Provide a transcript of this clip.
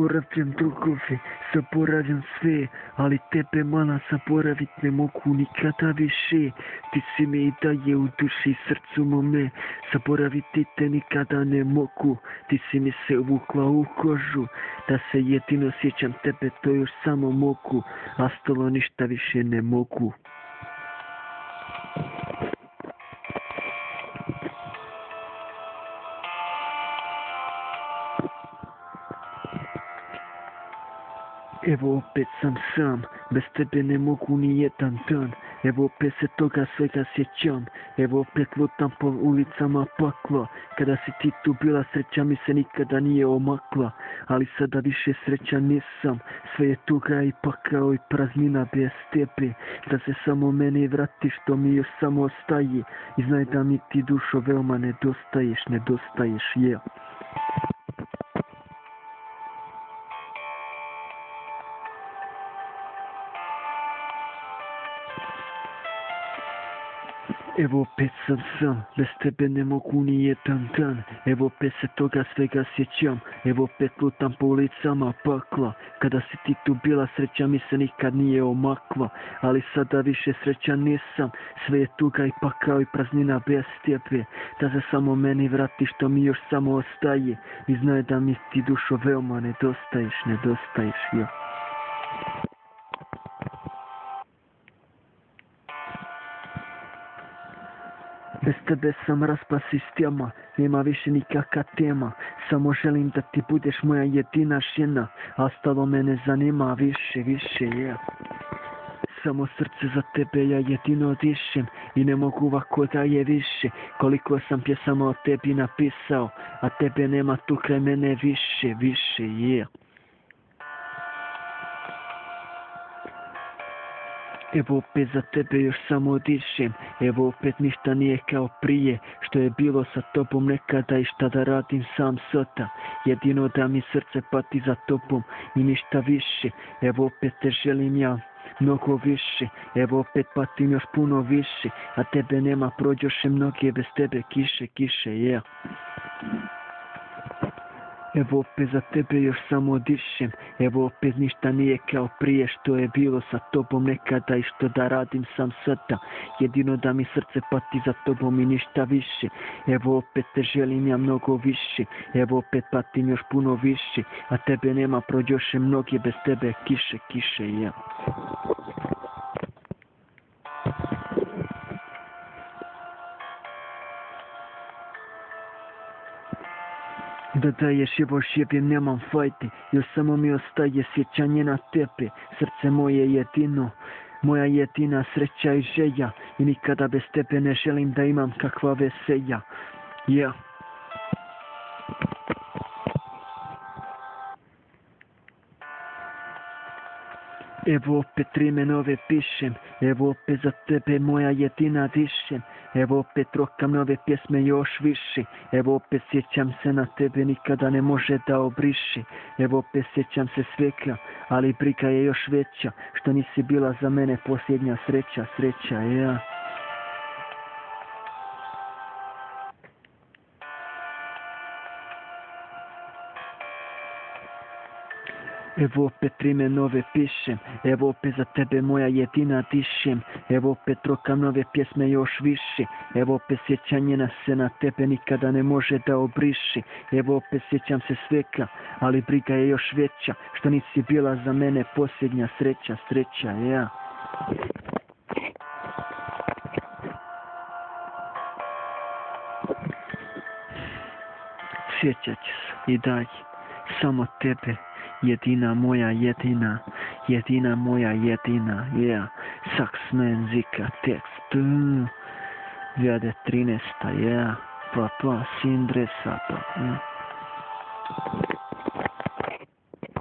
Zaboravljam drugove, zaboravljam sve, ali tebe mala zaboravit ne mogu nikada više. Ti si mi i dalje u duši i srcu mome, zaboraviti te nikada ne mogu. Ti si mi se uvukla u kožu, da se jedino sjećam tebe to još samo mogu, a ostalo ništa više ne mogu. Evo opet sam sam, bez tebe ne mogu ni jedan dan. Evo opet se toga svega sjećam, evo opet lutam po ulicama pakla. Kada si ti tu bila, sreća mi se nikada nije omakla, ali sada više sreća nisam. Sve je tuga i pakao i praznina bez tebe, da se samo mene vrati što mi još samo ostaje. I znaj da mi ti dušo veoma nedostaješ, yeah. Evo opet sam sam, bez tebe ne mogu ni jedan dan. Evo opet se toga svega sjećam, evo opet lutam po ulicama pakla. Kada si ti tu bila, sreća mi se nikad nije omakla, ali sada više sreća nisam. Sve je tuga i pakao i praznina bez tebe, da se samo meni vrati što mi još samo ostaje. I znaj da mi ti dušo veoma nedostaješ, yeah. Bez tebe sam raspa sistema, nema više nikakva tema. Samo želim da ti budeš moja jedina žena, a ostalo me ne zanima više, yeah. Samo srce za tebe ja jedino dišem i ne mogu ovako da je više. Koliko sam pjesama o tebi napisao, a tebe nema tu kraj mene više, yeah. Evo opet za tebe još samo dišem, evo opet ništa nije kao prije, što je bilo sa tobom nekada i šta da radim sam sada. Jedino da mi srce pati za tobom i ništa više, evo opet te želim ja mnogo više, evo opet patim još puno više, a tebe nema, prođoše mnoge bez tebe kiše, yeah. Evo opet za tebe još samo dišem, evo opet ništa nije kao prije, što je bilo sa tobom nekada i što da radim sam sada. Jedino da mi srce pati za tobom i ništa više, evo opet te želim ja mnogo više, evo opet patim još puno više, a tebe nema, prođoše mnoge bez tebe kiše, yeah. Da daješ evo živim, nemam fajti, još samo mi ostaje sjećanje na tebe. Srce moje jedino, moja jedina sreća i želja, i nikada bez tebe ne želim da imam kakva veselja, yeah. Evo opet rime nove pišem, evo opet za tebe moja jedina dišem. Evo opet rokam nove pjesme još više, evo opet sjećam se na tebe, nikada ne može da obriši. Evo opet sjećam se svega, ali briga je još veća, što nisi bila za mene posljednja sreća, yeah. Evo opet rime nove pišem, evo opet za tebe moja jedina dišem. Evo opet rokam nove pjesme još više, evo opet sjećanje na tebe nikada ne može da obriši. Evo opet sjećam se svega, ali briga je još veća, što nisi bila za mene posljednja sreća, yeah. Sjećat ću se i dalje samo tebe, jedina moja jedina, jedina moja jedina, yeah. Saxman Zika tekst, 2013, yeah. Pa, Sindre Sapa, yeah.